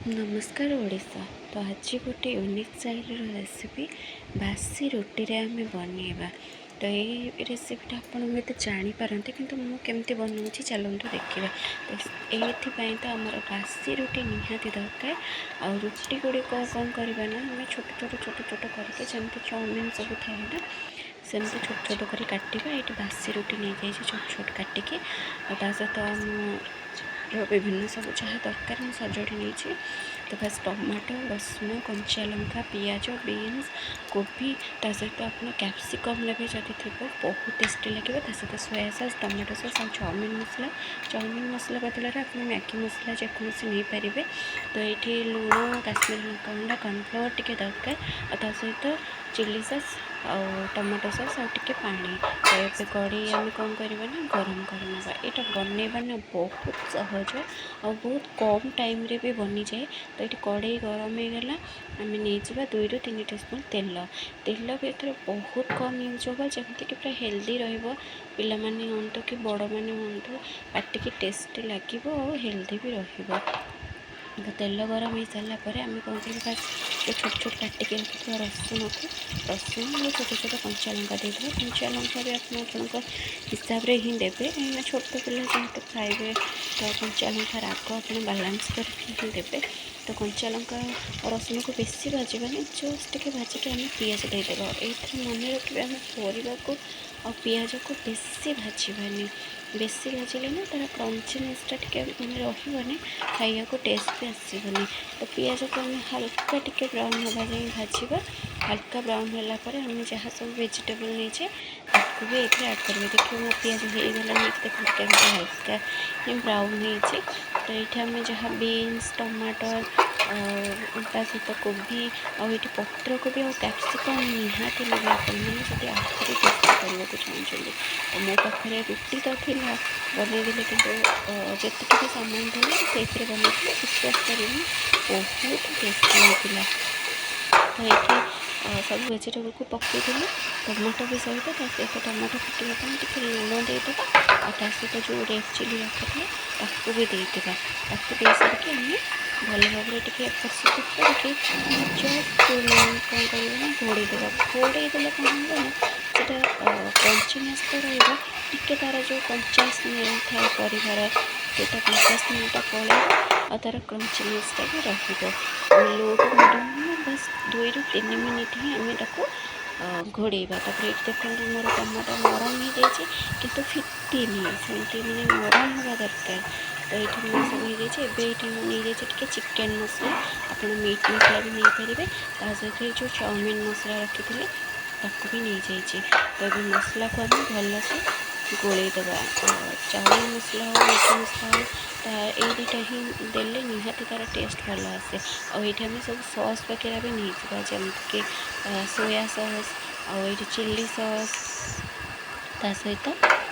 ନମସ୍କାର ଓଡ଼ିଶା। ତ ଆଜି ଗୋଟେ ୟୁନିକ୍ ଷ୍ଟାଇଲ୍ର ରେସିପି ବାସି ରୁଟିରେ ଆମେ ବନେଇବା। ତ ଏଇ ରେସିପିଟା ଆପଣ ହୁଏତ ଜାଣିପାରନ୍ତି, କିନ୍ତୁ ମୁଁ କେମିତି ବନଉଛି ଚାଲନ୍ତୁ ଦେଖିବା। ତ ଏଇଥିପାଇଁ ତ ଆମର ବାସି ରୁଟି ନିହାତି ଦରକାର। ଆଉ ରୁଟି ଗୁଡ଼ିକ କ'ଣ କରିବା ନା, ଆମେ ଛୋଟ ଛୋଟ ଛୋଟ ଛୋଟ କରିକି, ଯେମିତି ଚାଉମିନ୍ ସବୁ ଥାଏ ନା, ସେମିତି ଛୋଟ ଛୋଟ କରି କାଟିବା। ଏଇଠି ବାସି ରୁଟି ନେଇଯାଇଛି ଛୋଟ ଛୋଟ କାଟିକି। ଆଉ ତା ସହିତ ମୁଁ ବିଭିନ୍ନ ସବୁ ଯାହା ଦରକାର ମୁଁ ସଜାଡ଼ି ନେଇଛି। ତ ଫାଷ୍ଟ ଟମାଟୋ, ରସୁଣ, କଞ୍ଚା ଲଙ୍କା, ପିଆଜ, ବିନ୍ସ, କୋବି, ତା ସହିତ ଆପଣ କ୍ୟାପ୍ସିକମ୍ ନେବେ ଯଦି ଥିବ, ବହୁତ ଟେଷ୍ଟି ଲାଗିବ। ତା ସହିତ ସୋୟା ସସ୍, ଟମାଟୋ ସସ୍ ଆଉ ଚାଉମିନ୍ ମସଲା। ଚାଉମିନ୍ ମସଲା ବଦଳରେ ଆପଣ ମ୍ୟାଗି ମସଲା ଯେକୌଣସି ନେଇପାରିବେ। ତ ଏଇଠି ଲୁଣ, କାଶ୍ମୀର ଲଙ୍କାଗୁଣ୍ଡ, କର୍ଣ୍ଣଫ୍ଲୋର୍ ଟିକେ ଦରକାର ଆଉ ତା ସହିତ ଚିଲି ସସ୍ ଆଉ ଟମାଟୋ ସସ୍ ଆଉ ଟିକେ ପାଣି। ତ ଏବେ କଢ଼େଇ ଆମେ କ'ଣ କରିବା ନା, ଗରମ କରିନେବା। ଏଇଟା ବନେଇବା ନା ବହୁତ ସହଜ ଆଉ ବହୁତ କମ୍ ଟାଇମ୍ରେ ବି ବନିଯାଏ। ତ ଏଇଠି କଢ଼େଇ ଗରମ ହେଇଗଲା, ଆମେ ନେଇଯିବା 2ରୁ 3 ସ୍ପୁନ୍ ତେଲ। ତେଲ ବି ଏଥିରେ ବହୁତ କମ୍ ୟୁଜ୍ ହେବ, ଯେମିତିକି ପୁରା ହେଲ୍ଦି ରହିବ। ପିଲାମାନେ ହୁଅନ୍ତୁ କି ବଡ଼ମାନେ ହୁଅନ୍ତୁ, ପାଟିକି ଟେଷ୍ଟି ଲାଗିବ ଆଉ ହେଲ୍ଦି ବି ରହିବ। ତ ତେଲ ଗରମ ହେଇସାରିଲା ପରେ ଆମେ କ'ଣ କରିବା? ଫାଷ୍ଟ ଯେଉଁ ଛୋଟ ଛୋଟ କାଟିକି ରଖିଥିବା ରସୁଣକୁ, ରସୁଣ ଆଉ ଛୋଟ ଛୋଟ କଞ୍ଚା ଲଙ୍କା ଦେଇଦେବା। କଞ୍ଚା ଲଙ୍କା ବି ଆପଣ ଆପଣଙ୍କ ହିସାବରେ ହିଁ ଦେବେ, କାହିଁକିନା ଛୋଟ ପିଲା ଯେହେତୁ ଖାଇବେ, ତ କଞ୍ଚା ଲଙ୍କା ରାଗ ଆପଣ ବାଲାନ୍ସ କରିକି ହିଁ ଦେବେ। ତ କଞ୍ଚା ଲଙ୍କା ରସୁଣକୁ ବେଶୀ ଭାଜିବାନି, ଜଷ୍ଟ ଟିକେ ଭାଜିକି ଆମେ ପିଆଜ ଦେଇଦେବା। ଏଇଥିରେ ମନେ ରଖିବେ, ଆମେ ପରିବାକୁ ଆଉ ପିଆଜକୁ ବେଶୀ ଭାଜିବାନି। ବେଶୀ ଭାଜିଲେ ନା ତା'ର କ୍ରଞ୍ଚିନେସ୍ଟା ଟିକେ ମାନେ ରହିବନି, ଖାଇବାକୁ ଟେଷ୍ଟ ବି ଆସିବନି। ତ ପିଆଜକୁ ଆମେ ହାଲକା ଟିକେ ବ୍ରାଉନ୍ ହେବା ଯାଏଁ ଭାଜିବା। ହାଲକା ବ୍ରାଉନ୍ ହେଲା ପରେ ଆମେ ଯାହା ସବୁ ଭେଜିଟେବଲ୍ ନେଇଛେ, ତାକୁ ବି ଏଇଥିରେ ଆଡ଼୍ କରିବା। ଦେଖିବେ, ମୋ ପିଆଜ ହେଇଗଲାଣି ଏଇଠି। ଦେଖନ୍ତୁ କେମିତି ହାଲକା ବ୍ରାଉନ୍ ହେଇଛି। ତ ଏଇଠି ଆମେ ଯାହା ବିନ୍ସ, ଟମାଟର, ତା ସହିତ କୋବି ଆଉ ଏଇଠି ପତ୍ରକୋବି ଆଉ କ୍ୟାପ୍ସିକମ୍ ନିହାତି ନେବେ ଆପଣମାନେ, ଯଦି ଆହୁରି ଟେଷ୍ଟି କରିବାକୁ ଚାହୁଁଛନ୍ତି। ତ ମୋ ପାଖରେ ରୁଟି ତ ଥିଲା, ବନେଇଦେଲି, କିନ୍ତୁ ଯେତିକି ବି ସାମାନ ଥିଲା ସେଇଥିରେ ବନେଇଥିଲି। ବିଶ୍ୱାସ କରିବେନି, ବହୁତ ଟେଷ୍ଟି ହେଇଥିଲା। ତ ଏଇଠି ସବୁ ଭେଜିଟେବଲ୍କୁ ପକାଇଦେଲି ଟମାଟୋ ବି ସହିତ। ତା ସହିତ ଟମାଟୋ ଫୁଟିବା ପାଇଁ ଟିକେ ଲୁଣ ଦେଇଦେବା ଆଉ ତା ସହିତ ଯେଉଁ ରେଡ଼୍ ଚିଲି ରଖିଥିଲେ, ତାକୁ ବି ଦେଇଦେବା। ତାକୁ ଦେଇସାରିକି ଆମେ ଭଲ ଭାବରେ ଟିକେ ଏପଟ ସେପଟ କରିକି ଜଷ୍ଟ 2 ମିନିଟ୍ କ'ଣ କରିବା ନା, ଘୋଡ଼େଇ ଦେବା। ଘୋଡ଼େଇ ଦେଲେ କ'ଣ ହେବ ନା, ସେଇଟା କ୍ରଞ୍ଚିନେସ୍ ତ ରହିବ, ଟିକେ ତା'ର ଯେଉଁ କଞ୍ଚା ସ୍ମେଲ୍ ଥାଏ ପରିବାର, ସେଇଟା କଞ୍ଚା ସ୍ମେଲ୍ଟା ପଳେଇବ ଆଉ ତା'ର କ୍ରଞ୍ଚିନେସ୍ଟା ବି ରହିବ। ଆମେ ଲୋ ଟୁ ମିଡ଼ିୟମ୍ ବାସ୍ 2ରୁ 3 ମିନିଟ୍ ହିଁ ଆମେ ତାକୁ ଘୋଡ଼େଇବା। ତାପରେ ଏଇଠି ଦେଖନ୍ତୁ, ମୋର ଟମାଟୋ ନରମ ହେଇଯାଇଛି, କିନ୍ତୁ ଫିଟିନି। ସେମିତି ମାନେ ନରମ ହେବା ଦରକାର। ତ ଏଇଠି ମୋର ସବୁ ହେଇଯାଇଛି। ଏବେ ଏଇଠି ମୁଁ ନେଇଯାଇଛି ଟିକେ ଚିକେନ୍ ମସଲା, ଆପଣ ମିଟ୍ ମସଲା ବି ନେଇପାରିବେ। ତା ସହିତ ଏଇ ଯେଉଁ ଚାଉମିନ୍ ମସଲା ରଖିଥିଲି, ତାକୁ ବି ନେଇଯାଇଛି। ତ ଏବେ ମସଲାକୁ ଆମେ ଭଲସେ ଗୋଳେଇ ଦେବା। ଚାଉମିନ୍ ମସଲା ହଉ, ମ୍ୟାଗି ମସଲା ହଉ, ତା ଏଇ ଦୁଇଟା ହିଁ ଦେଲେ ନିହାତି ତା'ର ଟେଷ୍ଟ ଭଲ ଆସେ। ଆଉ ଏଇଠି ଆମେ ସବୁ ସସ୍ ବଗେରା ବି ନେଇଯିବା, ଯେମିତିକି ସୋୟା ସସ୍ ଆଉ ଏଇଠି ଚିଲି ସସ୍, ତା ସହିତ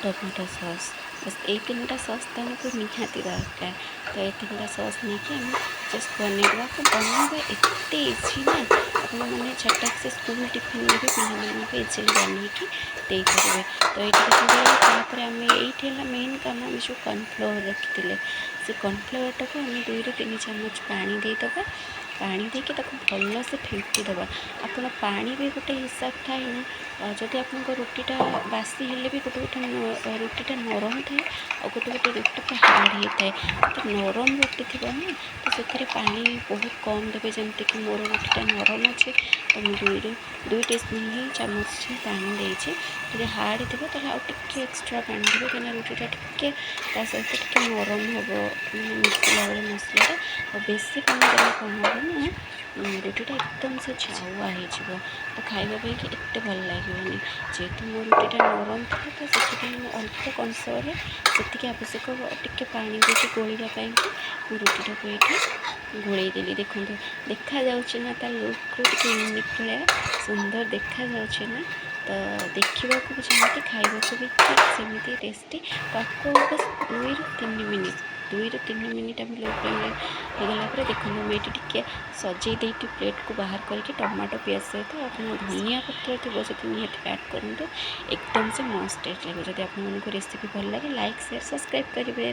ଟମାଟୋ ସସ୍। ବାସ୍, ଏଇ ତିନିଟା ସସ୍ ତ ଆମକୁ ନିହାତି ଦରକାର। ତ ଏଇ ତିନିଟା ସସ୍ ନେଇକି ଆମେ ଜଷ୍ଟ ବନେଇଦେବା। ବନେଇବା ଏତେ ଇଜି ନା, ଆପଣମାନେ ଝଟାକ ସେ ସ୍କୁଲ ଟିଫିନରେ ବି ପିଲାମାନଙ୍କୁ ଇଜିଲି ବନେଇକି ଦେଇପାରିବେ। ତ ଏଇଠି ଦେଖନ୍ତୁ, ତାପରେ ଆମେ ଏଇଠି ହେଲା ମେନ୍ କାମ। ଆମେ ଯେଉଁ କର୍ଣ୍ଣଫ୍ଲୋର୍ ରଖିଥିଲେ, ସେ କର୍ଣ୍ଣଫ୍ଲୋର୍ଟାକୁ ଆମେ 2ରୁ 3 ଚାମଚ ପାଣି ଦେଇଦେବା। ପାଣି ଦେଇକି ତାକୁ ଭଲସେ ଫେଣ୍ଟି ଦେବା। ଆପଣ ପାଣି ବି ଗୋଟେ ହିସାବ ଥାଏ ନା, ଯଦି ଆପଣଙ୍କ ରୁଟିଟା ବାସି ହେଲେ ବି ଗୋଟେ ଗୋଟେ ରୁଟିଟା ନରମ ଥାଏ ଆଉ ଗୋଟେ ଗୋଟେ ରୁଟି ପୁରା ହାର୍ଡ଼ ହେଇଥାଏ। ଯଦି ନରମ ରୁଟି ଥିବ ନା, ତ ସେଥିରେ ପାଣି ବହୁତ କମ୍ ଦେବେ। ଯେମିତିକି ମୋର ରୁଟିଟା ନରମ ଅଛି, ତ ମୁଁ 2 ଟୀ ସ୍ପୁନ୍ ହିଁ ଚାମଚ ହିଁ ପାଣି ଦେଇଛି। ଯଦି ହାର୍ଡ଼ ଥିବ, ତାହେଲେ ଆଉ ଟିକେ ଏକ୍ସଟ୍ରା ପାଣି ଦେବେ, କାହିଁକିନା ରୁଟିଟା ଟିକେ ତା ସହିତ ଟିକେ ନରମ ହେବ, ମାନେ ମିଶିଲା ବେଳେ ମସଲାଟା। ଆଉ ବେଶୀ ପାଣି ଦେଲେ କ'ଣ ହେବ ନା, ରୁଟିଟା ଏକଦମ ସେ ଜାଉଆ ହେଇଯିବ, ତ ଖାଇବା ପାଇଁକି ଏତେ ଭଲ ଲାଗିବନି। ଯେହେତୁ ମୋ ରୁଟିଟା ନରମ ଥିଲା, ତ ସେଥିପାଇଁ ମୁଁ ଅଳ୍ପ କର୍ଣ୍ଣଫ୍ଲୋରରେ ଯେତିକି ଆବଶ୍ୟକ ଟିକେ ପାଣି ଦେଇକି ଗୋଳିବା ପାଇଁକି ମୁଁ ରୁଟିଟାକୁ ଏଇଠି ଗୋଳେଇ ଦେଲି। ଦେଖନ୍ତୁ, ଦେଖାଯାଉଛି ନା, ତା ଲୁକ୍ରୁ ଟିକେ ୟୁନିକ୍ ଭଳିଆ ସୁନ୍ଦର ଦେଖାଯାଉଛି ନା? ତ ଦେଖିବାକୁ ବି ଯେମିତି, ଖାଇବାକୁ ବି ଠିକ୍ ସେମିତି ଟେଷ୍ଟି। ତାକୁ ବାସ୍ 2ରୁ 3 ମିନିଟ୍, 2ରୁ 3 ମିନିଟ୍ ଆମେ ଲୋ ଫ୍ଲେମ୍ରେ ହେଇଗଲା ପରେ ଦେଖନ୍ତୁ, ମୁଁ ଏଇଠି ଟିକେ ସଜେଇ ଦେଇକି ପ୍ଲେଟ୍କୁ ବାହାର କରିକି ଟମାଟୋ, ପିଆଜ ସହିତ, ଆପଣ ଧନିଆ ପତ୍ର ଥିବ ଯଦି ନିହାତି ଆଡ଼୍ କରନ୍ତୁ, ଏକଦମ ସେ ମସ୍ତ ଟେଷ୍ଟ ଲାଗିବ। ଯଦି ଆପଣମାନଙ୍କୁ ରେସିପି ଭଲ ଲାଗେ, ଲାଇକ୍, ସେୟାର, ସବସ୍କ୍ରାଇବ୍ କରିବେ।